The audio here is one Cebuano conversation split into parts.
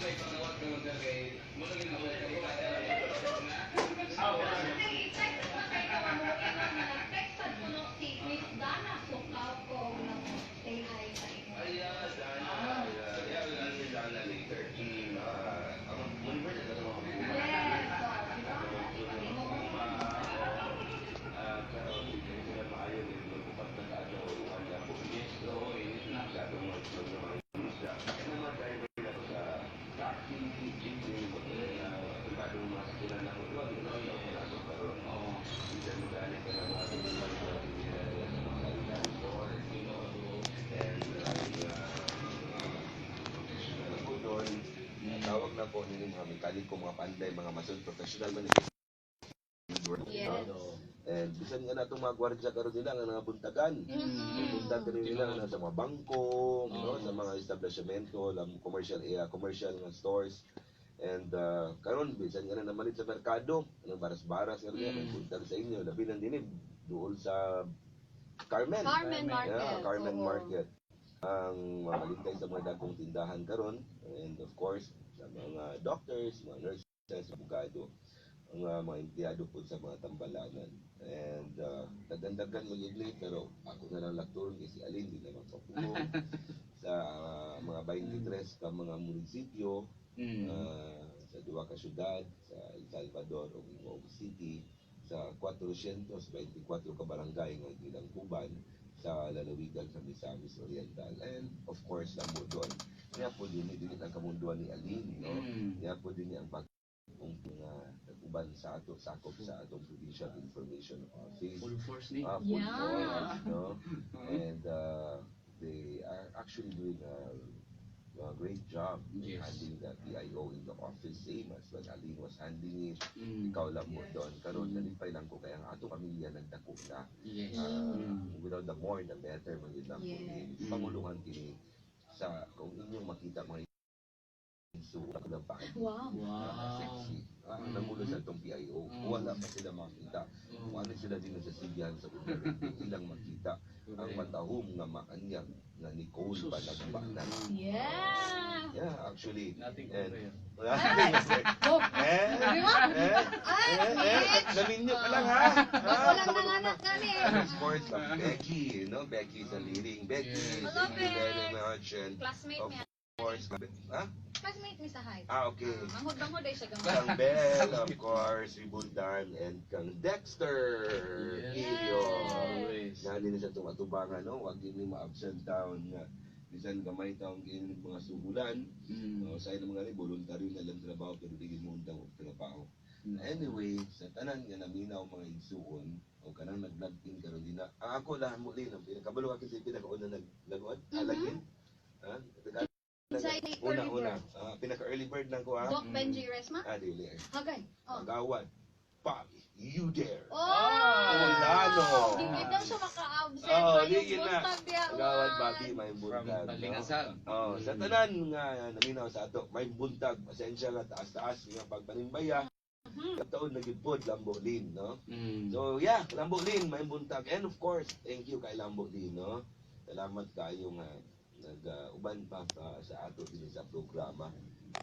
May pangawat karon, sir, kay mo na gid. Excited na kayo nga mo ingon nga nag-text sad kuno si Miss Dana Sukaw ko nag-say hi sa imo. Ay, Dana. Yeah, we'll answer Dana later. Ang universe na lang. Yes, oh, di ba? Imo mo. Karon di sila maayo ni magbukat na kaadlaw wala po. Yes, oo, init na. Sa atong mga itlog na mga isda. Kaya naman driver na ako sa taxi, jeepney, na pribadong mga sakyanan na ako. Wag na ako na karon. Bisan mo gani ka na mga tulungan sa tindera nila sa mga sari-sari store. And mga professional po doon. Tawag na po nila mga mekaniko, mga panday, mga mason, professional man ito. And bisan nga natong mga gwardiya karon nila nga nangabuntagan. Buntag rin nila nga sa mga bangko, no, sa mga establishmento, lam commercial commercial nga stores. And karon bisan nga na namalit sa merkado, anong baras-baras nga mm. Buntag sa inyo, labi nang dinib duol sa Carmen. Carmen Market. Yeah, Carmen Market. Ang mga malintay sa mga dagkong tindahan karon and of course sa mga doctors, mga nurses, abogado, ang mga empleyado po sa mga tambalanan. And dagandagan mo yun pero ako na lang lakturon kasi alin di na magpapulong sa mga 23 ka mga munisipyo sa duha ka syudad sa El Salvador ug Gingoog City, sa 424 ka barangay nga gilangkuban sa lalawigan sa Misamis Oriental and of course sa Mudon. Niya po din dili ang kamunduan ni Aline, no? Niya po din ang bagong nga nag-uban sa ato, sakop sa atong Provincial Information Office. Full force ni. Full force, no? And they are actually doing a great job in handling the PIO in the office, same as when Aline was handling it. Ikaw lang mo doon. Karon nalipay lang ko kaya ang atong pamilya nagdako na. Without the more, the better man yun lang po. Panguluhan kini sa kung inyong makita mga so ng paa. Sexy. Nangulo sa itong PIO. Wala pa sila makita. Kung ano sila din sa sigyan sa unang ilang makita ang matahom nga maanyag nga Nicole Sus. Panagbanan. Yeah, actually. Nothing And, compare. Oh, eh, di ba? eh, Ay, eh, eh, Mitch! naminyo ka lang ha. Bago lang nanganak gani. And of course, Becky, no? Becky sa leading. Becky, Hello, thank you very Beck. much. And Classmate of niya. course, ha? Classmate ni sa high. Ah, okay. Manghod-manghod ay siya gamay. Kang Bell, of course, Ribundan, and kang Dexter Ilio. Always. Nani na sa itong atubangan, no? Huwag din yung ma-absent town nga. Bisan gamay taong kini mga sugulan. No, sa ilang mga ni voluntary na lang trabaho pero di mo undang og trabaho. Anyway, sa tanan nga naminaw mga igsuon o kanang nag-log in karon din na ang ako lang mo din ang pinakabalo ka kasi pinakauna nag-log login. Ha? Sa Una early una, bird. ah, pinaka early bird lang ko ha. Doc Benji Resma? Ah, dili. Hagay. Oh. Gawad. Bobby, you there. Oh! Wala, no. Di gid daw siya maka-absent. Oh, Mayong di gid na. buntag diya. Gawad Juan. Bobby, may From buntag, no? Balingasag. Oh, sa tanan nga naminaw sa ato, may buntag, pasensya nga taas-taas nga pagpanimbaya. Taon na gyud pod Lambo Lin, no? So yeah, Lambo Lin, may buntag. And of course, thank you kay Lambo Lin, no? Salamat kayo nga nag-uban pa sa ato dinhi sa programa.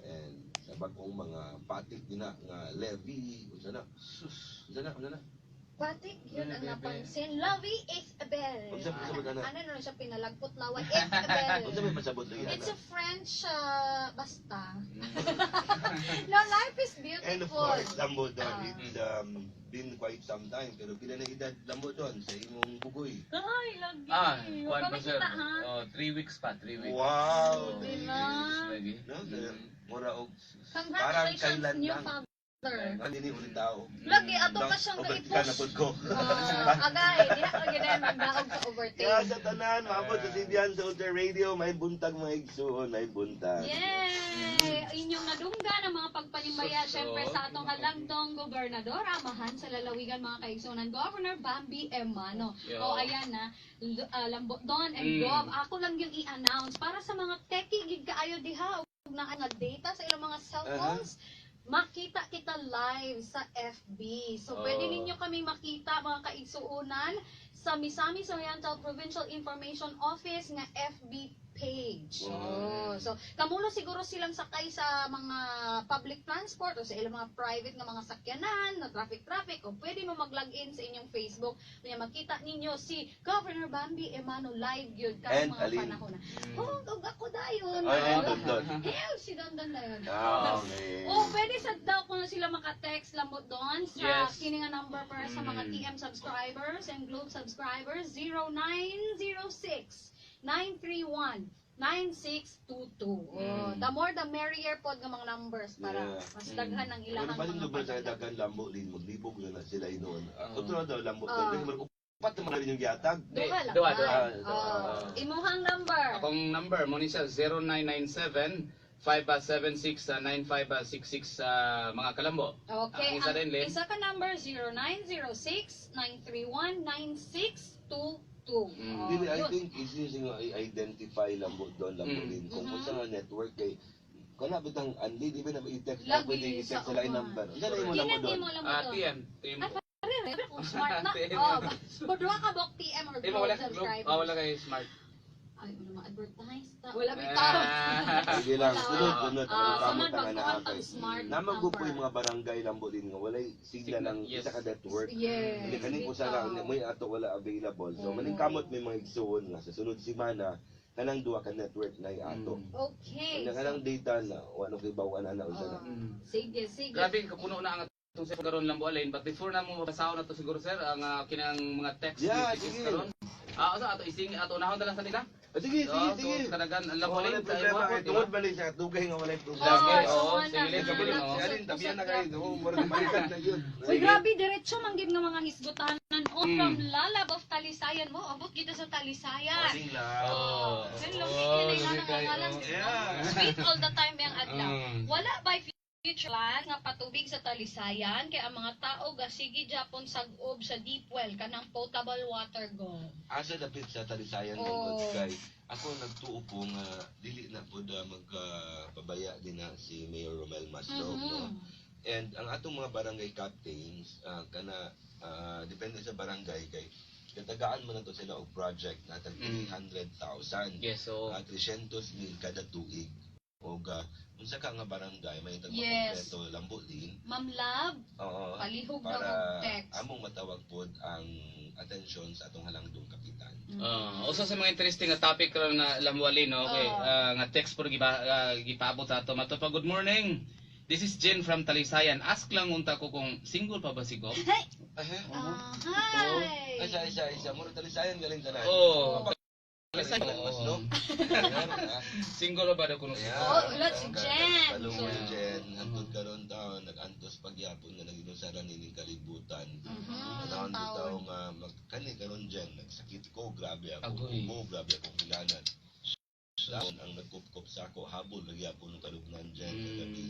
And sa bagong mga patik din na nga levy, unsa na? Sus. Unsa na? Unsa na? Patik yun ang Bebe. napansin. Lovey Isabel. Unsa pasabot ana? Ano na siya pinalagpot laway Isabel. Unsa may pasabot lagi It's ana? a French basta. No, life is beautiful. And of course, Lambo Don, it's been quite some time pero pila na edad Lambo Don sa imong bugoy? Ay, lagi. Ah, Huwag kuwan ka pa, sir. makita, ha? Oh, 3 weeks pa, 3 weeks. Wow! Oh, Diba? 3 weeks lagi. No, mura og parang Congratulations, kailan new lang. father. Ang dini ulit tao. Lagi, ato pa siyang Overtake ka na ga-i-push. pod ko. Ah, agay, diha ka gyud ay magdaog sa overtake. Kaya sa tanan, maabot sa CBN sa Ultra Radio, may buntag mga igsuon, may buntag. Yay! Inyong nadunggan ang mga pagpanimbaya Sus, syempre oh. sa atong halangdong gobernador, amahan sa lalawigan mga kaigsunan, Governor Bambi Emano. Yo. O ayan na, Lambo Don and Gov, ako lang yung i-announce para sa mga techie gig kaayo diha ug naa nga data sa ilang mga cellphones. Makita kita live sa FB. So, pwede ninyo kami makita mga kaigsuunan sa Misamis Oriental Provincial Information Office nga FB page. Wow. Oh, so kamulo siguro silang sakay sa mga public transport o sa ilang mga private nga mga sakyanan na traffic traffic, o pwede mo mag-login sa inyong Facebook kanya makita ninyo si Governor Bambi Emano live gyud And karong mga Alin. panahon na. Oh, ug ako dayon. Ay, and Don Don. Hell, si Don Don dayon. Ah, okay. Oh, pwede sa daw kung sila maka-text lamot doon sa kini nga number para sa mga TM subscribers and Globe subscribers, 0906 931 9622. Oh, the more the merrier pod nga mga numbers para mas daghan ang Pero ilahang balin mga do ba sa padagdag. dagan lambo lin maglibog na na sila inoon. Oo. Ito na daw lambo. Ah. Dahil man upat naman rin yung gihatag. Duha lang. Duha, ba? duha. Oh, Ah. imuhang number. Akong number mo ni siya 0997 576 9566 mga kalambo. Okay, Ang isa ang rin, Lynn. isa ka number 0906 931 9622. Oh, Dili, I yun. think easy nga i-identify lambo doon, lambo din. Kung unsa nga network kay kana bitang anli di ba na i-text Lagi na pwede i-text sa sa lain uban. number. Unsa na imo lambo Kinang doon? imo lambo Ah, doon? TM. TM. Ay, pare, kung smart na. TM. Oh, duha ka bok TM or Eh, wala Globe kay Globe. subscribers. Ah, wala kay Smart. Ay, wala ma-advertise ta. Wala bitaw. Ah. Sige lang, Wala. sunod, sunod. Ah, Ang sunod kamot ang magkuhan naa pag kay. smart Namang po number. yung mga barangay lambo din nga walay signal Signal, ang isa ka network. Yes. Hindi kaning usa bitaw. ka may ato wala available. So Mm. maning kamot may mga igsuon nga sa sunod semana kanang duha ka network na ato. Okay. Kanya kanang data na wala kay bawan ana unsa na. Ah, sige, sige. Grabe kapuno na ang atong cellphone karon lambo alin, but before na mo mabasahon na to siguro sir ang kinang mga text Yeah, messages sige. karon. Ah, usa ato ising ato unahon na lang sa nila. Ah, sige, sige, So, sige. so, kadagan ang lambo Wala alin sa problema imo kay di ba? tungod ba ni sa dugay nga walay problema. Oh, Lagi, so oo, wala sige, na. sige, Si oo. Alin, tabihan na kayo. Oo, murag balikan na yun. Uy, grabe, diretso man gid nga mga hisgutanan. Oh, from Lalab of Talisayan mo. Abot kita sa Talisayan. Morning lang. Oh. Then lumi kinay Oh, na lumi kayo, ngalan. oh. Sweet all the time yang adlaw. Wala by future plan nga patubig sa Talisayan kay ang mga tao gasigi japon sag-ob sa deep well kanang potable water go. Asa dapit sa Talisayan Oh. oh. kay ako nagtuo po nga dili na pud magpabaya din na si Mayor Romel Maslog, no. And ang atong mga barangay captains kana depende sa barangay kay katagaan man nato sila og project na tag 300,000. Yes, so 300 mil kada tuig og unsa ka nga barangay may tag makumpleto lambo din. Ma'am Love, Oo. palihog na Para og text. among matawag pod ang atensyon sa atong halangdong kapitan. Usa sa mga interesting nga topic karon na lambo alin, no? Okay, nga text puro giba, gipaabot sa ato. Mato pa, good morning. This is Jen from Talisayan. Ask lang unta ko kung single pa ba si Gop? Hey! Ahe. Ah, hi! Isa, isa, isa. Muro Talisayan galing tanan. Oh. Kapag- Talisayan. Mas, Oo. no? Ayan, ah. Single ba daw kuno si Ayan. Oh, wala si Jen. Kalung So- si Jen. Hantod karon taon, nag-antos pagyapon nga naginusaran nining kalibutan. Panahon Taon. bitaw nga magkani karon Jen, nagsakit ko, grabe ako Agoy. ubo, grabe akong hilanan. Taon ang nagkupkop sa ako, habol nagyapon ng kalugnan Jen kagabi.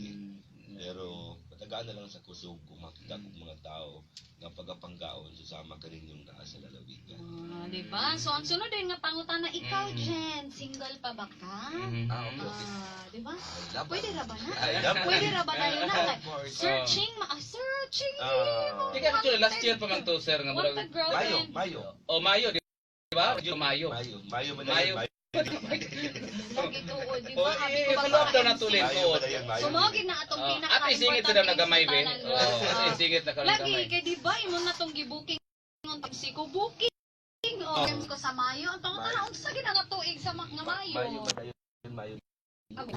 Pero patagaan na lang sa kusog kung makita kong mga tao nga pagapanggaon susama kaninyong naa sa lalawigan. Ah, di ba? So, ang sunod din nga pangutana, ikaw, Jen, single pa ba ka? Ah, okay, okay. Ah, di ba? I love Pwede ra ba na? I love Pwede ra ba tayo na? Of course. Searching, searching. Ah. Ika actually last year pa man to sir nga Want a murag Mayo, girlfriend? Mayo. Oh, Mayo, di ba? Medyo Mayo. Mayo, Mayo man Mayo. Mayo. Lagi tuod, di ba? Oh, Abi eh, ko ba follow up mga daw na MC? tulin. Mayo ba dayon, Mayo. So, mao gid na atong Oh, pinaka at isingit sila nagamay be. Oh, Ah. isingit na karon Lagi gamay. kay di ba imo na tong gibuking ang MC ko booking o MC ko sa Mayo. Ang pangutana unsa gid ang tuig sa nga Mayo? Mayo ba dayon, Mayo. Ako.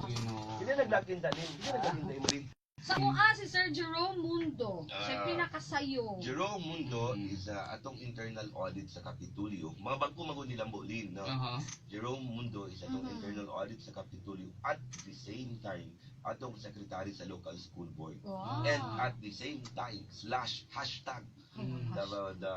Hindi naglakin tanin, hindi naglakin tayo mo rin. Sa mua si Sir Jerome Mundo. Siya pinakasayo. Jerome Mundo is atong internal audit sa Kapitulyo. Mga bago mago nilang bulin, no? Aha. Jerome Mundo is atong internal audit sa Kapitulyo at the same time atong secretary sa local school board. Wow. And at the same time slash hashtag the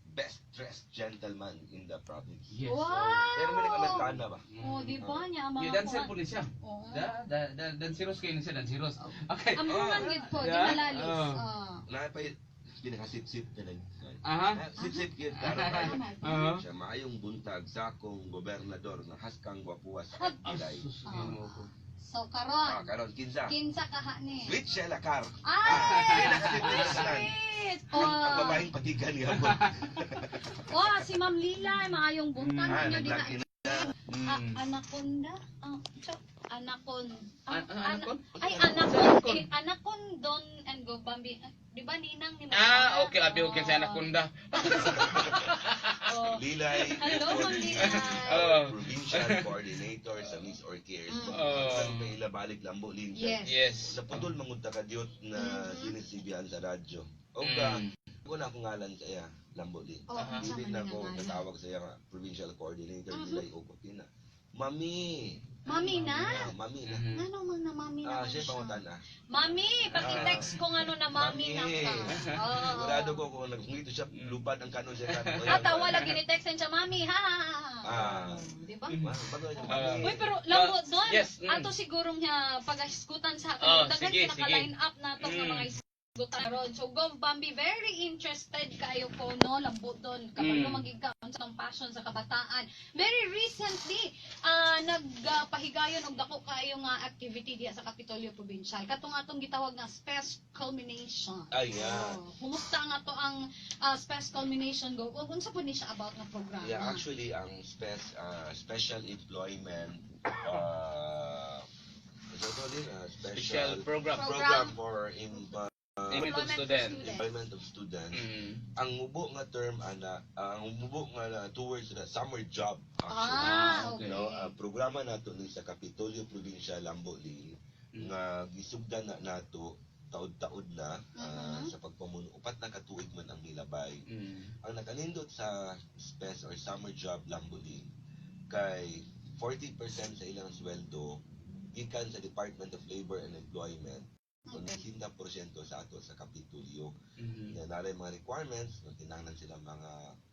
best dressed gentleman in the province. Yes. Wow! Pero may nag-Amerikana ba? Oh, di ba niya ang mga Yeah, dancer kuan? po ni siya. Oo. Da, da, da, danseros kayo ni siya, danseros. Okay. Ang bungan gid po, di Yeah. malalis. Oh. Ah. Na pa pinakasip-sip na lang. Aha. Sip-sip yun, klaro tayo. Aha. Siya maayong buntag sa akong gobernador nga haskang gwapuha sa Pilay. Sus, Ginoo ko. So Ah, karon, karon kinsa. kinsa kaha ni? Sweet Sheila Car. Ay! Pinakasip Ay, na tanan. sweet! Ang Oh. babaeng patigan niya po. Oh, si Ma'am Lila, maayong buntag Ah, ninyo din naglaki na. na. Ah, anaconda? Ah, anacon. Ah, Ano, anacon? Ay, anacon. Anacon. Eh, anacon Don and Go Bambi. Ah, di ba ninang ni Ah, okay, abi okay sa anaconda. Oh. Lilay. Hello, Ma'am Lilay. Oh. Provincial coordinator sa Miss Orchids. Oh. Ang may ilabalik lambo lin. Yes. Yes. Naputol mangunta ka diot na sinisibihan sa radyo. O ka, ako na akong ngalan sa iya, Lambo Lin. Oh, unsa Hindi man na nga ako ngalan? katawag sa iya nga, provincial coordinator, Lilay Okotina. Mami! Mami na? Ah, mami na. Ngano man na mami na Ah, man siya siya? pangutan ah. Mami, paki-text ko ngano na mami na ka. Oh. Sigurado ko kung nagngito siya, lupad ang kanon siya kanon. Ah, tawa lagi ni text siya, mami, ha? Ha, ha, ha. Ah. Di ba? Bago siya, mami. Uy, pero lambo doon, Yes. ato siguro nga pag-isgutan sa Oh, ato. Daghan sige, ka naka-line up na to nga mga isgutan ron. So, Gov Bambi, very interested kayo ko, no? Lambo doon. Kapag lumagig ka sa tong passion sa kabataan. Very recently, nagpahigayon og dako kayo nga activity diha sa Kapitolyo Provincial. Katong atong gitawag nga Space Culmination. Ay, yeah. Oh, kumusta nga to ang Space Culmination, Gov? Ug unsa po ni siya about nga programa? Yeah, actually, ang special employment, so ito din, Special special program. program for Employment of Employment for student. students. employment of students. Ang mubo nga term ana, ang mubo nga na towards the summer job actually. Ah, okay. No, programa nato ni sa Kapitolyo Probinsya Lambo Lin nga gisugdan na nato taod-taod na sa pagpamuno 4 na ka tuig man ang milabay. Ang nakanindot sa spes or summer job, Lambo Lin, kay 40% sa ilang sweldo gikan sa Department of Labor and Employment ug 60% sa ato sa Kapitulyo na naray mga requirements na kinahanglan sila mga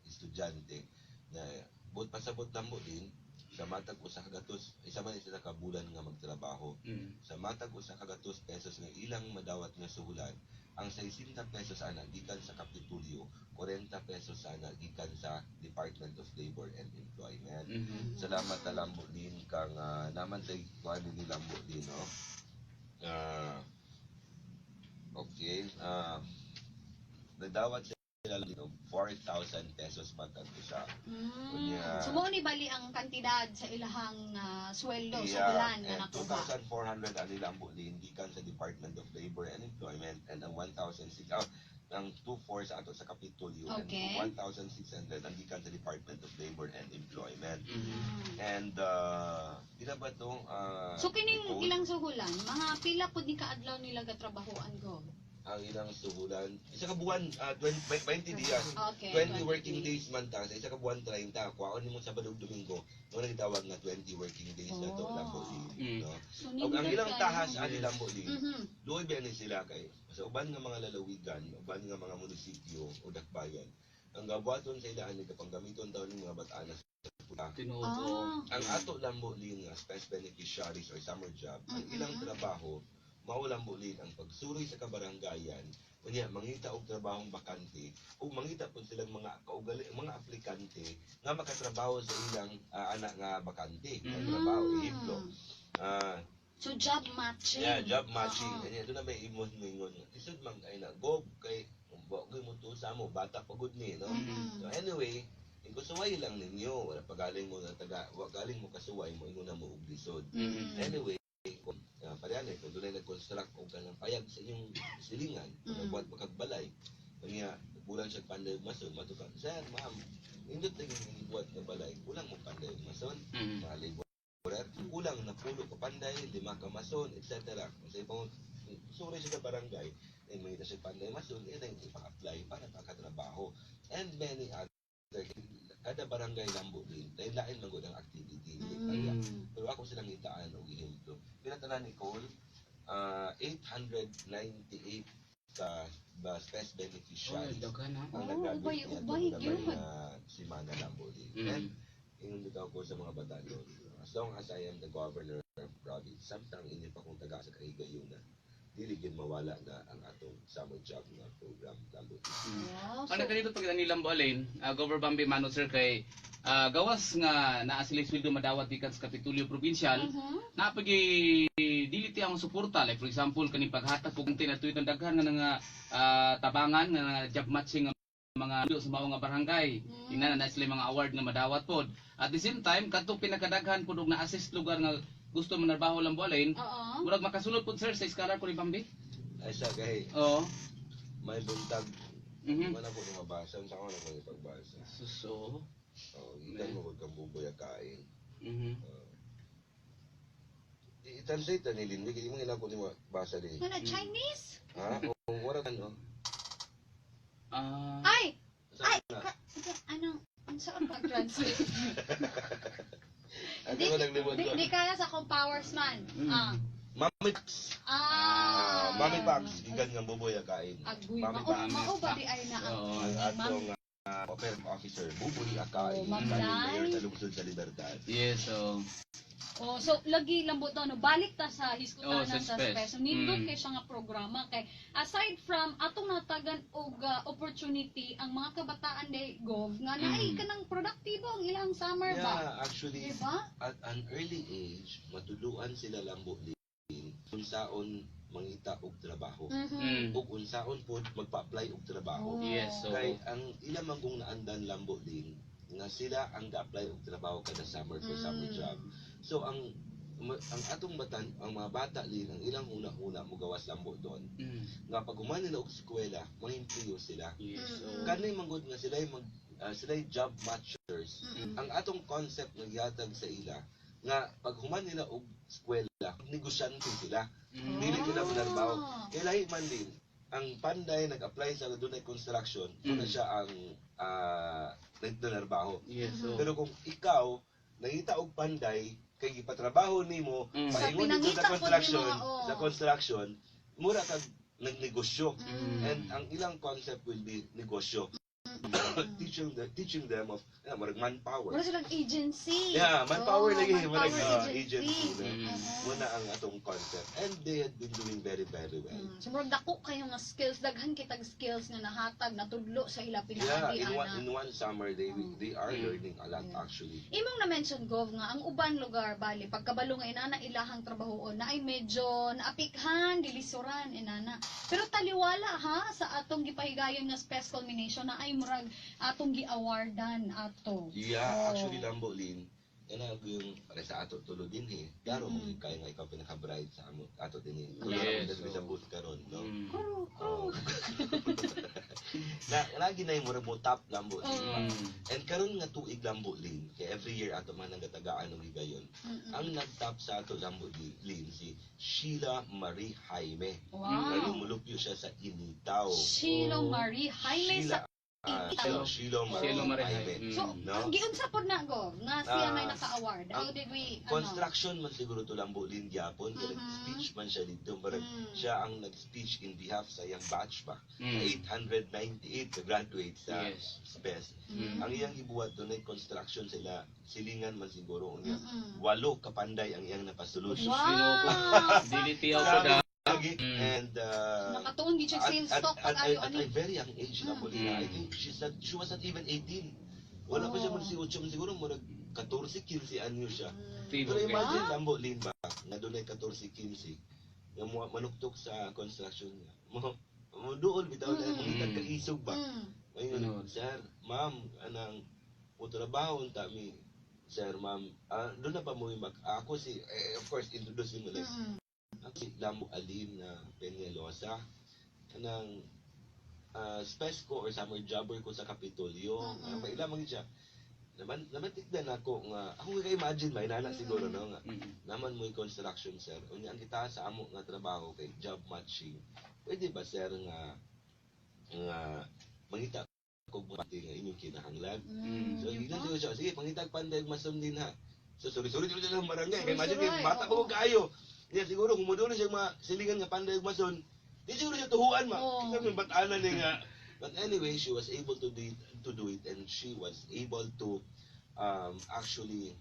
estudyante na buot pasabot na mo din sa matag 100, isa man sila ka bulan nga magtrabaho, sa matag 100 pesos nga ilang madawat nga suhulan, ang 60 pesos ana gikan sa Kapitulyo, 40 pesos ana gikan sa Department of Labor and Employment. Salamat ta, Lambo din, kang naman tay kuan ni Lambo din, no. Okay, nadawat sila lang og 4,000 pesos matag usa. Unya. So mao ni bali ang kantidad sa ilahang sweldo sa bulan nga and nakuha. 2,400 ang Lambo din gikan sa Department of Labor and Employment and ang 1,006 ang 2,400 sa ato sa Kapitolyo and 1,600 ang gikan sa Department of Labor and Employment. And pila ba to? So kining Nicole? ilang suhulan, mga pila pud ni kaadlaw nila gatrabahoan ko? Ang ilang suhulan isa ka buwan, 20, 20 dias. 20 working days man ta sa isa ka buwan, 30. Kuhaon nimo Sabado ug Domingo mo na gitawag nga 20 working days na to, Lambo Lin, no. So, Ug ang nindot ilang kayo. tahas ani, Lambo Lin, luoy ba ni sila kay sa uban nga mga lalawigan, uban nga mga munisipyo o dakbayan, ang gabuhaton sa ilaan ni kapang gamiton daw ning mga bataan sa pula. Tinuod. Ang ato, Lambo Lin, nga special beneficiaries or summer job, ang ilang trabaho mao, Lambo Lin, ang pagsuroy sa kabaranggayan unya mangita og trabahong bakante ug mangita pud silang mga kaugali mga aplikante nga makatrabaho sa ilang anak nga bakante nga trabaho. Ehemplo, So job matching. Yeah, job matching. Kanya doon na may imong mingon. Isod man kay na go kay wa mo to sa mo bata pa gud ni, no. So anyway, ikusuway lang ninyo, wala pa galing mo na taga, wa galing mo kasuway mo ingon na mo og lisod. Anyway, kung pareha kung dunay nag-construct og kanang payag sa inyong silingan, kung nagbuhat pa kag balay, kanya kulang siya panday og mason, mato ka, "Sir, ma'am, nindot na yung gibuhat nga balay, kulang mo panday og mason, mga laborer, kulang na pulo ka panday, lima ka mason, etc." Kung sa ibang suri siya sa barangay, ay may siya panday mason, eh, ang ipa-apply para makatrabaho. And many other, kada barangay, Lambo din, dahil lain man gud ang activity. Dili kaya. Pero ako silang itaan og ehemplo. Pinatanan ni Cole, 898 ka ba space Oh, beneficiaries daghan ha. ang Oh, nag-graduate ubay, niya ubay, itong gyud. na simana, Lambo din. And ingon bitaw ko sa mga bata doon, as long as I am the governor of province, samtang inyo pa kong taga sa kahigayuna, dili gyud mawala na ang atong summer job nga program, Lambo. Wow. Ang So, nakanito pag ni Lambo Alain, Governor Bambi Mano sir kay gawas nga naa sila sweldo madawat gikan sa Kapitulyo Provincial, napagi dili ti ang suporta, like for example kaning paghatag og na tuig daghan nga nga tabangan nga job matching nga mga sa mao nga barangay. Ingana na sila mga award nga madawat pod. At the same time, kadtong pinakadaghan pud og na-assist lugar nga gusto manarbaho lang bualin, murag makasulod pud, sir, sa scholar ko ni Bambi. Ay sa kay may buntag. Wala ko ni mabasa, unsa ko na ko ipagbasa. Sus, oo. Oh, gikan mo kag kang Buboy kain. I-translate na ni Lindy, kay mo ko ni mabasa di. Nga na Chinese? Ha? O wala kan oh. Ah. Ay, Sa ay, na. ano, unsa ang pag-translate? Ano Di, ko naglimot di, ko? di kaya sa akong powers man. Ah. Mami Pax. Ah. Ah, Mami Pax, gikan nga Buboy kain. Agoy, Mami mao, Pax. mao ba di ay na ang Oo. Ang atong Opera Officer Buboy Akain, Oh, Ma'am kanil Lai. mayor sa lungsod sa Libertad. Yes, so Oh, so lagi lambot to, no, balik ta sa hiskutanan Oh, sa sa Spes. Spes. So, nindot kay siya nga programa kay aside from atong natagan og opportunity ang mga kabataan day, Gov, nga naay kanang produktibo ang ilang summer ba. Yeah, actually, Diba? at an early age, matuluan sila, lambo din, unsaon mangita og trabaho. Ug unsaon pod magpa-apply og trabaho. Oh. Yes, so Kay ang ilang man kung naandan, lambo din, nga sila ang ga-apply og trabaho kada summer for summer job. So ang atong batan, ang mga bata din, ang ilang una-una mogawas, lambo doon. Nga pag human nila og eskwela, mangempleo sila. Yes, so Kanay manggod nga sila mag sila job matchers. Ang atong concept nga gihatag sa ila nga pag human nila og eskwela, negosyante sila. Dili sila manarbaho. Kay lahi man din, ang panday nag-apply sa dunay construction, mm, siya ang nagdonarbaho. Yes, so Pero kung ikaw nangita og panday kay gipatrabaho nimo, paingon dito Sa sa pinangita pod construction, nimo, oo. sa construction, mura kag nagnegosyo. And ang ilang concept will be negosyo. Teaching them of murag manpower. Mura silang agency. Yeah, manpower Oh, lagi, manpower murag agency. agency. No? Muna ang atong concept. And they had been doing very, very well. So murag dako kayo nga skills, daghan kitag skills nga nahatag, natudlo sa ila Yeah, pinaagi in one ana. in one summer they are learning a lot actually. Imong na-mention, Gov, nga ang uban lugar bali pagkabalo nga inana ilahang trabahoon na ay medyo naapikhan, dilisuran inana. Pero taliwala ha sa atong gipahigayon nga Spes culmination na ay murag atong gi-awardan ato. Yeah, Oh. actually, Lambo Lin, kana yung para sa ato tulo din eh. Klaro mm. Kaya nga ikaw pinaka-bride sa amo ato din eh. Tulo Yes, yes, so. Sa booth karon, no? Crew, crew. Oh. Na lagi na yung murag mo top, Lambo Lin. And karon nga tuig, Lambo Lin, kay every year ato man ang gatagaan og higayon. Ang nag-top sa ato, Lambo Lin, si Sheila Marie Jaime. Wow. Mulupyo siya sa Initaw. Sheila Marie Jaime Sheila, sa Initaw. Sheila, Sheila Marie Sheila Marie Jaime. Jaime. So, No? giunsa pod na, Gov, nga siya Ah, may naka-award? How ang did we ano? Construction man siguro to, Lambo Lin, gyapon kay nag-speech man siya dito. Parang siya ang nag-speech in behalf sa iyang batch ba. 898 na graduates sa SPES. Ang iyang gibuhat doon ay construction sila, silingan man siguro unya. Walo ka panday ang iyang napasulod. Wow! Dili tiyaw po da. Lagi. And Nakatuon gid siya sales talk pag at, ayo at ani. a very young age na po. I think she was not even 18. Wala pa siya man si 8 man siguro, murag 14, 15 anyo siya. Tibo Pero kay. imagine, Lambo Lin ba, nga dunay 14, 15 nga mo manuktok sa construction niya. Mo duol bitaw na mangitag kaisog ba. Ngayon, Ano? "Sir, ma'am, anang mo trabaho unta mi, sir, ma'am." Ah, doon na pa mo yung ako si eh, of course introduce mo like ako si Lambo Alin na Peñalosa, kanang spes ko or summer jobber ko sa Kapitolyo. Mm-hmm. Maila man siya. Naman naman tignan ako nga ako nga imagine may nana siguro no nga naman mo construction, sir. Unya ang kita sa amo nga trabaho kay job matching. Pwede ba, sir, nga nga mangita ko pati nga inyong kinahanglan? So Di hindi ba? siguro siya, "Sige, pangitag panday mason din ha." So sorry sorry sorry lang barangay. Kay imagine Suroy-suroy, kay bata ko kaayo. Niya siguro kung modulo siya mga silingan nga panday mason, di siguro siya tuhuan ma. Oo. Kita may batanan ni nga. But anyway, she was able to do it and she was able to actually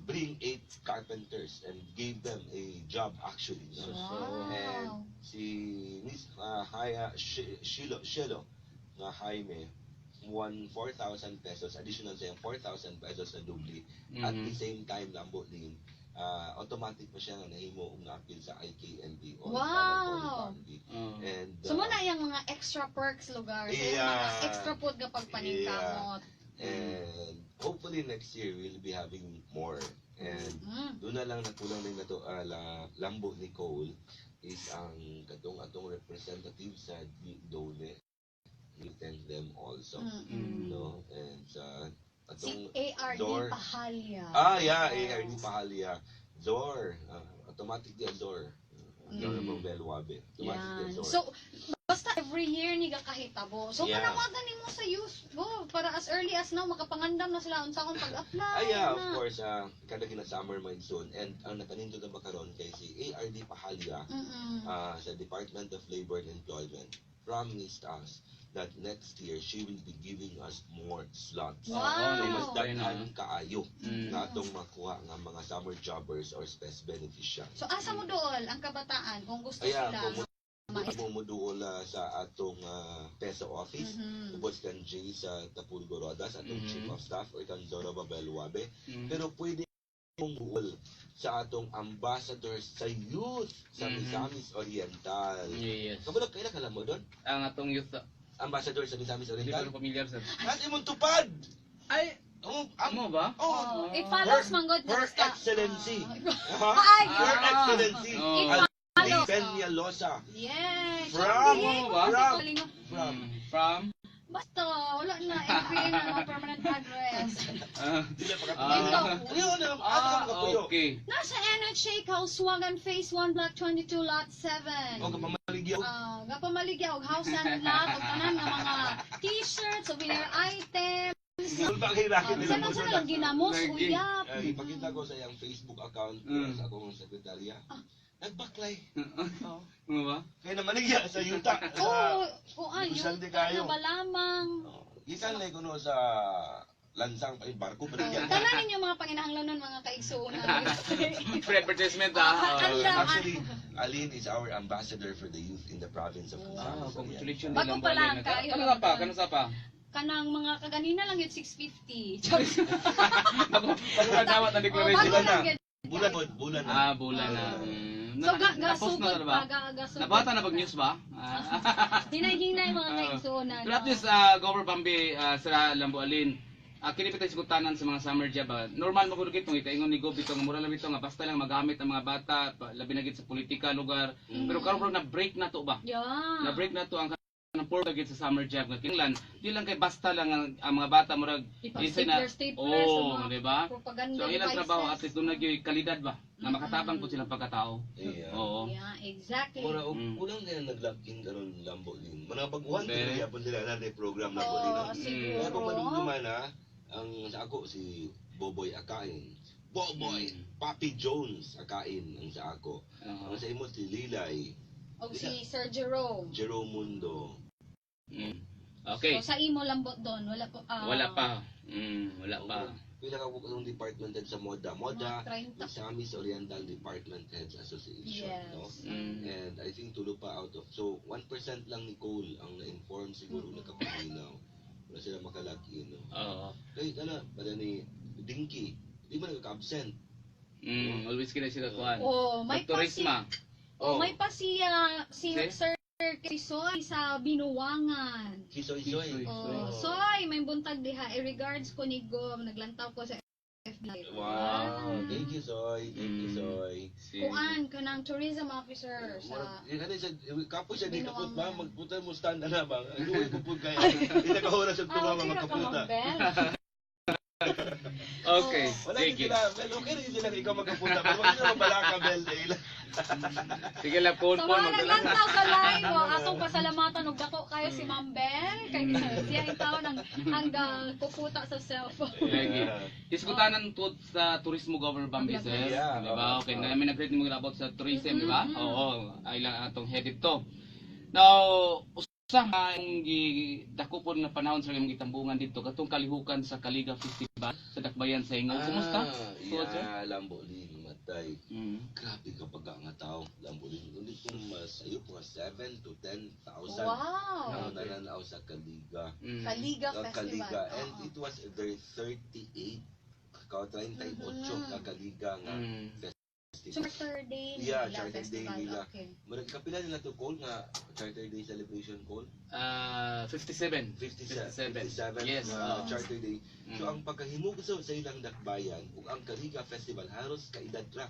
bring eight carpenters and gave them a job actually. No? Wow. And si Miss Haya Shilo nga Jaime won ₱4,000 additional sa 4,000 pesos na dubli. At the same time, Lambo Lin, Automatic pa siya nga nahimo og naapil sa IKMB o And So mo na yung mga extra perks lugar. So, yung mga extra food nga pagpaningkamot. And hopefully next year we'll be having more. And doon na lang nakulang din nato Lambo Nicole is ang katong atong representative sa Dole. We thank them also. No? And sa Si atong ARD Zor. Pahalya. Ah, yeah, ARD Pahalya. Zor. Automatic di Zor. Zor Mabel Wabe. Automatic di Yan. Zor. So, basta every year ni kahitabo. So, panawagan nimo sa youth go para as early as now makapangandam na sila unsa akong pag-apply. Ah, yeah, of na. course. Kada gina summer mind soon. And ang nakanindot na ba karon kay si ARD Pahalya sa Department of Labor and Employment promised us that next year she will be giving us more slots. Wow. So mas Ayun na. daghan kaayo na atong makuha nga mga summer jobbers or best beneficiaries. So, asa mo dool ang kabataan kung gusto Ayan, sila kung ma- mo moduol sa atong PESO office, ubos kan Jay sa Tapulgo Rodas, atong Chief of Staff, or kan Zoro Babel Wabe. Pero pwede mong duol sa atong ambassador sa youth sa Misamis Oriental. Yes. Kabalo, kailan ka lang mo doon? Ang atong youth, Ambassador sa Misamis hindi Oriental? pa pamilyar sa. At imong tupad! Ay, Oh, ang, amo ba? oh, Oh, it follows manggod Her basta. Excellency. Ay, Her Excellency. Oh. It Ali follows. Peñalosa. Yes. From- From, From, From? Basta, wala na. NPA na mga permanent address. Dili pa Ito. Ano ano ano ka kapuyo? Okay. Nasa NHA Kauswagan Phase 1 Block 22 Lot 7. O kapamaligya. Ah, gapamaligya og house and lot og tanan nga mga t-shirts, souvenir items. Sulba kay bakit nila Sa sa lang ginamos Lagi. uyap. Eh, ipakita ko sa iyang Facebook account sa akong sekretarya. Nagbaklay. Ano ba? Kaya namaligya sa yuta. Oh, kuan Negosyante yung kayo. na ba lamang. Gikan na kuno sa lansang pa barko baligya. Tanan ninyo mga panginahanglanon mga kaigsuonan. Free advertisement ah. Ang Actually, Aline is our ambassador for the youth in the province of Ah, Misamis Oriental. congratulations Bago nilang pa lang, Balena. kayo Kano lang pa? ba? Kano sa pa? Kanang mga kaganina lang yun 650. Charot. Bago bago pa dawat ang Oh, declaration. bago Bulan lang na. yun. Bulan pod, bulan na. Ah, bulan na. So ga Tapos na gasugod ba? pa, ga gasugod. Nabata na pag news ba? Ah. Hinay-hinay mga kaigsuonan. Pero at least, Governor Bambi, Sir Lambo Alin, kini pa tayo sigutanan sa mga summer job. Normal mo gud itong itaingon ni Gob ito nga mura lang ito nga basta lang magamit ang mga bata, labi na gid sa politika lugar. Pero karon bro na break na to ba? Yeah. Na break na to ang kanang purpose gid sa summer job nga kinahanglan di lang kay basta lang ang mga bata murag isa na Ipag-stapler, stapler sa oh, mga di ba? propaganda So ang ilang devices. trabaho at least doon na gyud kalidad ba na makatabang po silang pagkatao. Yeah. Oo. Yeah, exactly. Mura og kulang nila nag-lock-in karon Lambo din. Mga baguhan Okay. okay. yapon sila na program na din. Oh, No? siguro. Kaya kung madumduman ha, ang sa ako si Boboy Akain. Boboy, Papi Jones Akain ang sa ako. Oo. Ang sa imo si Lilay, O si Sir Jerome. Jerome Mundo. Okay. So, sa imo lambot doon, wala po. Wala pa. Wala pa. Pila ka ko itong department head sa MODA. MODA, Mga 30. Misamis Oriental Department Heads Association. Yes. No? Mm. And I think tulo pa out of, so 1% lang ni Cole ang na-inform siguro nakapaminaw. Wala sila makalagin. No? Oo. Kay kana, pala ni Dinky, di man nagka-absent. Always kina sila kuan. Oh, may Dr. pa si, Risma. oh, may pa si, si Si? Sir Soy sa Binuwangan. Si Soy Soy. Soy. Oh, Soy, may buntag diha. Eh, regards ko ni Gom, naglantaw ko sa FB. Wow, thank you Soy, thank you Soy. Kuan kanang tourism officer sa Murag, kana siya, kapo siya di kaput ba, Binuwangan. magputa mo stand na ba? Ang uwi ko po kaya. Di na kahura sa Ah, tuwa okay mga ra ka, kaputa. Ma'am Bel. Okay. Wala din Sige. sila, Bel, okay rin sila ikaw magkapunta. Pero wag sila mabalaka, Bel. Dahil Sige lang phone Sa phone mga magdala. naglantaw sa live, oh, atong pasalamatan og dako kayo si Ma'am Bel kay siya ang taon ang kukuta sa cellphone. Sige. Diskutanan to sa turismo Governor Bambi sir. Yeah, Di ba? oo. Okay, na may nag-create mo about sa tourism, di ba? Oo, ay lang atong headed to. Now, usa nga yung gidako po na panahon sa imong gitambungan dito katong kalihukan sa Kaliga Festival sa Dakbayan sa Ingo. Kumusta? Tuod, sir? Yeah, Lambolin, matay. Grabe kapag nga tao, Lambolin. Ulit kung masayo, mga 7 to 10,000 Wow. ang nananaw sa Kaliga. Mm. Kaliga Ang Festival. Kaliga. And Oo. it was their 38th Ka 38 nga Kaliga nga festival. Charter Day Yeah, nila Charter Day festival. nila. Murag kapila nila to, call nga Charter Day celebration, call? 57. 57. 57. 57 Yes. nga Charter Day. So ang pagkahimog sa ilang dakbayan ug ang Kaliga Festival halos kaedad ra.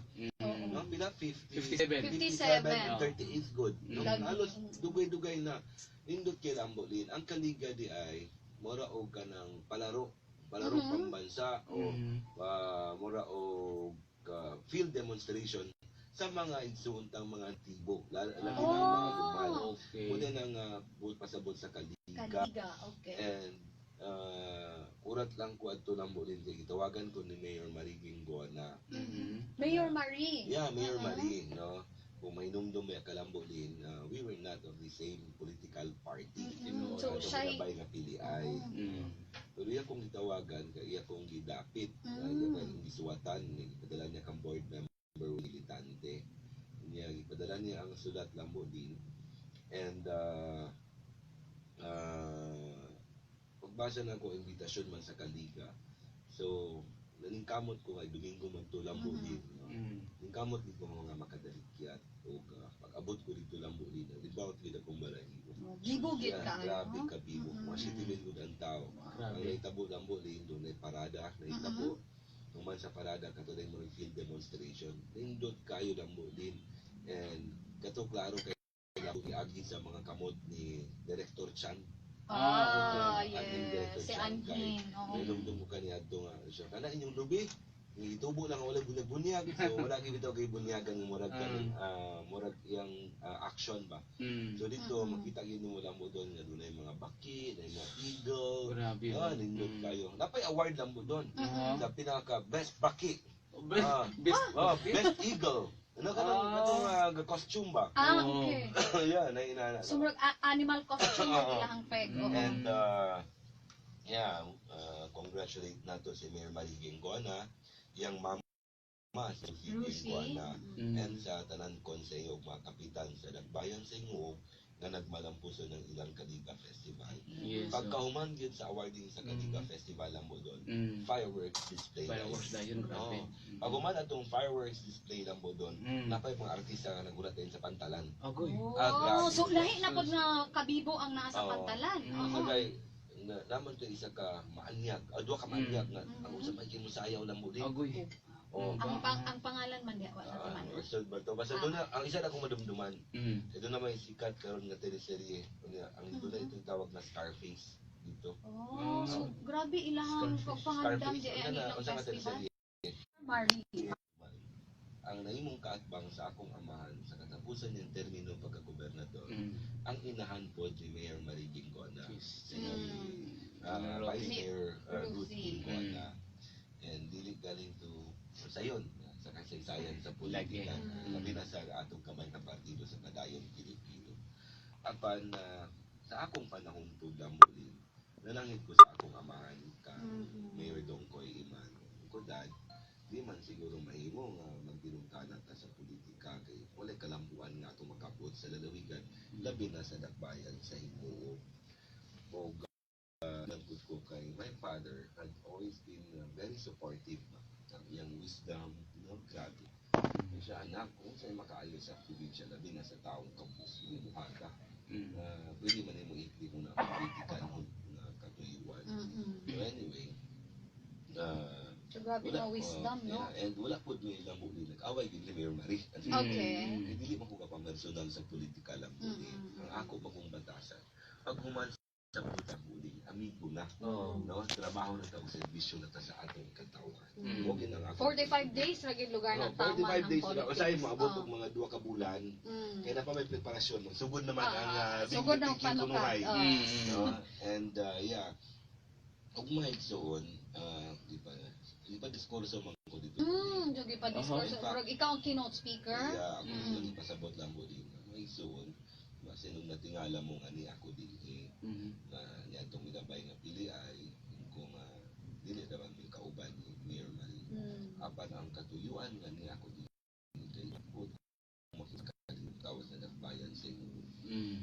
No, pila, 50? 57. 57 57. and 38, good. No, halos dugay-dugay na. Nindot kay Lambolin. Ang Kaliga di ay mura og kanang palaro, palarong pambansa o mura og field demonstration sa mga igsuontang mga tibo, labi na ang mga gugmal. Muna nang pasabot sa Kaliga. Kaliga, okay. And urat lang ko adto Lambolin kay gitawagan ko ni Mayor Marie Guingona. Mayor Marie. Yeah, Mayor Marie, no? Kung may numdum may Kalambolin, we were not of the same political party. So, Atong minabay nga pili ay. Pero iya kong gitawagan, kay iya kong gidapit, iya kong gisuwatan, gipadala niya kang board member militante. Niya gipadala niya ang sulat, Lambolin. And pagbasa na ko, invitasyon man sa Kaliga. So, naningkamot ko kay Domingo man to, Lambolin. No? Ningkamot ko mga makadalikyat o pag-abot ko dito, Lambolin, nagbaot gid akong balahibo. Gibugit Yeah, ka, grabe no? ka bibo. Mga 7,000 gud ang tao. Ang nahitabo, Lambolin, doon ay parada, nahitabo. Human sa parada, kato na yung field demonstration. Nindot kayo, Lambolin. And kato klaro kay agi sa mga kamot ni Director Chan. Ah, Admin yes. Director Si Chan kay Anhin. Oo. may lumdum ko kaniya adto nga siya kana inyong lubi itubo lang, wala bunyag-bunyag, so wala gyud bitaw kay bunyagan nga murag kaning murag iyang action ba. So dito makita gyud nimo lang mo doon nga dunay mga baki, dunay mga eagle. Grabe. Nindot kayo. Napay award lang mo doon sa pinaka best baki. Best, best, Oh, best eagle. Ano ka nang katong costume ba? Ah, Oo. okay. Yeah, na inana. So, murag, animal costume ang Oo. ilahang peg. Oo. And yeah, congratulate nato si Mayor Marie Guingona, iyang mama si Lucy Lucy. Guingona, and sa tanan konseho ug mga kapitan sa Dakbayan sa Ginoo nga nagmalampuso ng ilang Kaliga Festival. Pagkahuman gyud sa awarding sa Kaliga Festival lang mo doon, fireworks display. Fireworks dayon, grabe. Oo. Pag human atong fireworks display lang mo doon, napay mga artista nga nagulat din sa pantalan. Agoy. Oh, Ah, grabe. So lahi na pag na kabibo ang nasa pantalan. Oo. Sagay, na, naman to isa ka maanyag, duha ka maanyag nga ang usa pa kay musayaw lang mo din. Agoy. Oh. Ang pangalan man diha wa sa Ah, timan. so, bato basta doon na ang isa na akong madumduman. Ito na may sikat karon nga teleserye. Unya, ang doon na itong tawag na Scarface dito. Oh, so grabe ilahang pagpangandam Scarface, di ay unsa ang na ilang unsa nga festival. teleserye? Marie. Ang nahimong kaatbang sa akong amahan sa katapusan niyang termino pagka-gobernador, ang inahan po ni Mayor Marie Guingona. Si Vice Mayor Ruth Ruthie. Guingona. And dili galing to sayon sa kasaysayan sa politika. Labi na sa atong kamay nga partido sa Padayon Pilipino. Apan sa akong panahon po, Lambolin, nanangit ko sa akong amahan ka Mayor Dongkoy Iman. Ko, "Dad, di man siguro mahimo nga magdinungkana ta sa politika kay walay kalambuan nga atong makabot sa lalawigan, labi na sa dakbayan sa Himuo." Og nagpud ko kay my father had always been very supportive ba. Ang iyang wisdom, no, grabe. Kaya siya, "Anak, kung sa'yo makaayo sa probinsya, labi na sa taong kabus, buhata. Pwede man mo ikli kung na politika nga katuyuan." So anyway, So grabe wala, na wisdom, oh, no? Yeah, and wala po may ilang muli. Nag-away din ni Mayor Marie. Okay. Hindi man ko kapamersonal sa politika lang muli. Ang ako pa kong batasan. Pag human sa politika muli, amigo na. No? Trabaho na tao, serbisyo na ta sa atong katawhan. Huwag yun ang ako. 45 days ra gid lugar na No, tama 45 ang days na. O politics. sa'yo, maabot Oh. og mga 2 ka bulan. Kaya na pa may preparasyon. Sugod naman ang Sugod ng big panukad. kunuhay. Oh. No? And yeah, ug mahigsoon, di ba diskurso man ko dito? Jogi pa discourse. Murag ikaw ang keynote speaker. Yeah, ako gusto ni pasabot lang mo din. Mahigsoon, masinong natingala mo nga ni ako din eh, na niadtong minabay nga pili ay kung dili naman may kauban ni Mayor Marie. Apan ang katuyuan nga ni ako din kay ko makita tawas na dakbayan sa inyo.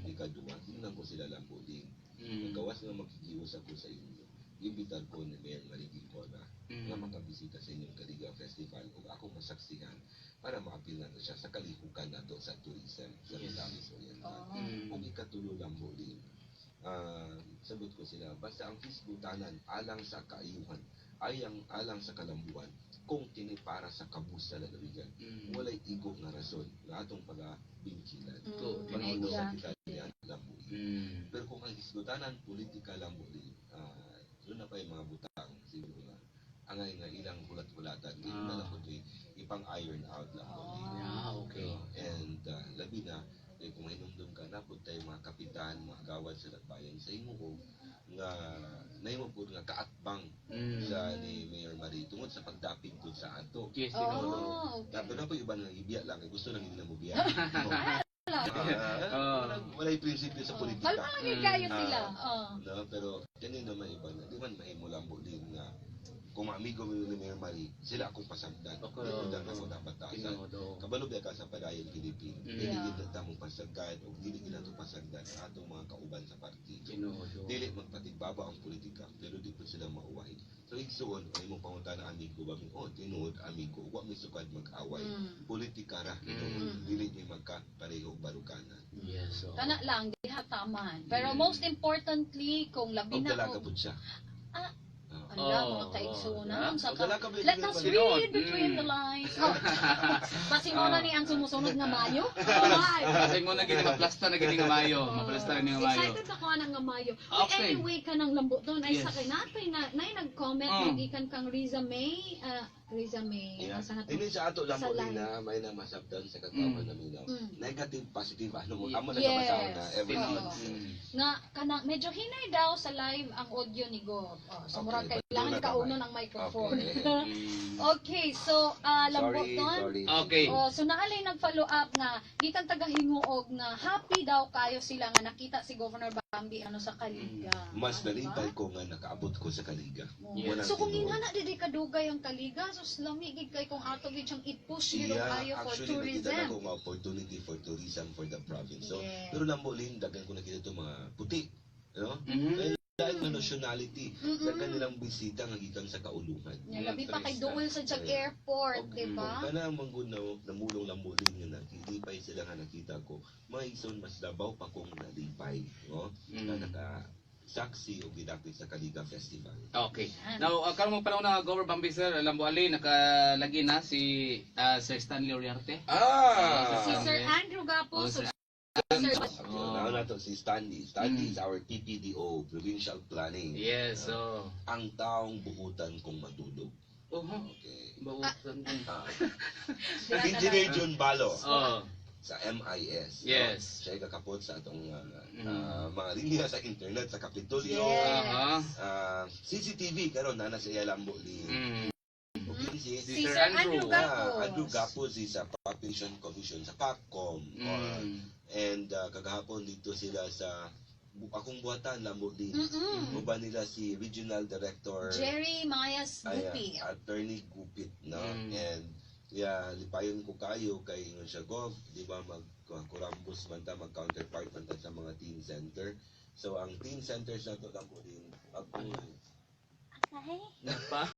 Ikaduha, tingnan ko sila lang po din. Nagawas nga makikiusap ko sa inyo. Imbitar ko ni Mayor Marie Gincona nga makabisita sa inyong Kaliga Festival ug akong masaksihan para maapil nato siya sa kalihukan nato sa tourism sa Misamis Oriental. Ug ikatulo lang mo din, sagot ko sila, basta ang hisgutanan alang sa kaayuhan, ay ang alang sa kalambuan, kung kini para sa kabus sa lalawigan, walay igo nga rason nga atong pagabingkilan. Pag-usa kita niya lambuin. Pero kung ang hisgutanan politika lang mo din, doon na pa yung mga butang siguro nga angay nga ilang hulat-hulatan, hindi na lang ko ipang iron out lang mo din. And labi na eh, kung mainumdum ka na pud tayo mga kapitan, mga gawad sa dakbayan sa Himuog nga nahimo pud nga kaatbang sa ni Mayor Marie tungod sa pagdapig pud sa ato. Yes, tinuod. Dato na po iba nang ibiya lang kay gusto lang nila mo biya. Wala. Walay prinsipyo sa politika. Kalma lang gyud kayo sila. No, pero kani naman iba na di man mahimo lang din nga kung amigo mo ni Mayor Marie, sila akong pasagdan. Dili lang ako dapat taasan. Tinuod. Oo. Kabalo biya ka sa padayon Pilipino. Dili gid ta mong pasagdan o dili gid nato pasagdan ang atong mga kauban sa partido. Tinuod. Oo. Dili magpatigbaba ang politika pero di po sila mauwahi. So igsuon ay imong pangutana, amigo ba mi? Oh, tinuod amigo, wa mi sukad mag-away. Politika ra dili mi magkapareho barukanan. Yes, oo. Kana lang diha taman. Pero most importantly kung labi Og na dalaga og pud siya. Ala, Oh, mga kaigsunan sa Og ka. dalaga ba Let us Tinuod. read between the lines. Oh. Basin mo na ni ang sumusunod nga Mayo. Oh, my. Kasi mo na gini maplasta na gini nga Mayo. Maplasta na gini nga Mayo. Excited ako anang nga Mayo. Uy, anyway ka ng lambo doon ay sa kay natay na nay nag-comment gikan kang Riza May, Riza May. Asa na to? Dili sa ato lang Sa mo live. na may na masabtan sa katawan namin na. Negative, positive, ano mo, amo na Yes. nabasahon na everything. Tinuod. Oo. Nga kanang medyo hinay daw sa live ang audio ni Gob. Oh, so murag Okay, kailangan padula kaunon gamay. ang microphone. Okay. Okay, so lambot Sorry, doon. sorry. Okay. Oh, so naalay nag-follow up nga gikan taga Hinguog nga happy daw kayo sila nga nakita si Governor Bambi ano sa Kaliga. Mas Ah, diba? nalipay ko nga nakaabot ko sa Kaliga. Oh. Yes. So kung ingana dili kadugay ang Kaliga, so lami gid kay kung ato gid siyang i-push gid Yeah, kayo for actually, nakita tourism. na ko nga opportunity for tourism for the province. So, pero lambo lin, daghan ko nakita itong mga puti. No? Dahil nga nationality, daghan nilang bisita nga gikan sa kauluhan. Yeah, labi pa kay Turista. duol sa Jag Airport, Og di ba? kung kana man gud na namulong lambo lin nga nakilipay sila nga nakita ko, mga igsoon, mas labaw pa kong nalipay, no? Nga naka saksi og gidapit sa Kaliga Festival. Okay. Yan. Now, karon mo panahon na Governor Bambi sir, Lambo Ali nakalagi na si Sir Stanley Oriarte. Ah! Si Sir Andrew Gapos, Oh, Sir Sir Okay, now nato si Stanley. Stanley is our PPDO, Provincial Planning. Yes, so. Ang taong buhutan kong madulog. Oh, Okay. bautan. Engineer John Balo sa MIS, no? Yes. Siya ay kakapot sa atong mga linya sa internet sa Kapitolyo. Yes. CCTV karon na nasa iya lambo ni Okay, si Si Sir Andrew Gapos. Andrew Gapos is sa Population Commission sa PACCOM. And kagahapon dito sila sa akong buhatan lambo din. Uban nila si Regional Director Jerry Mayas ay, Gupi. Attorney Gupit, no? And yeah, lipayon ko kayo kay ingon siya, Gov, di ba mag kurambos man ta, mag counterpart man ta sa mga teen center. So ang teen centers na to lang po din Napa?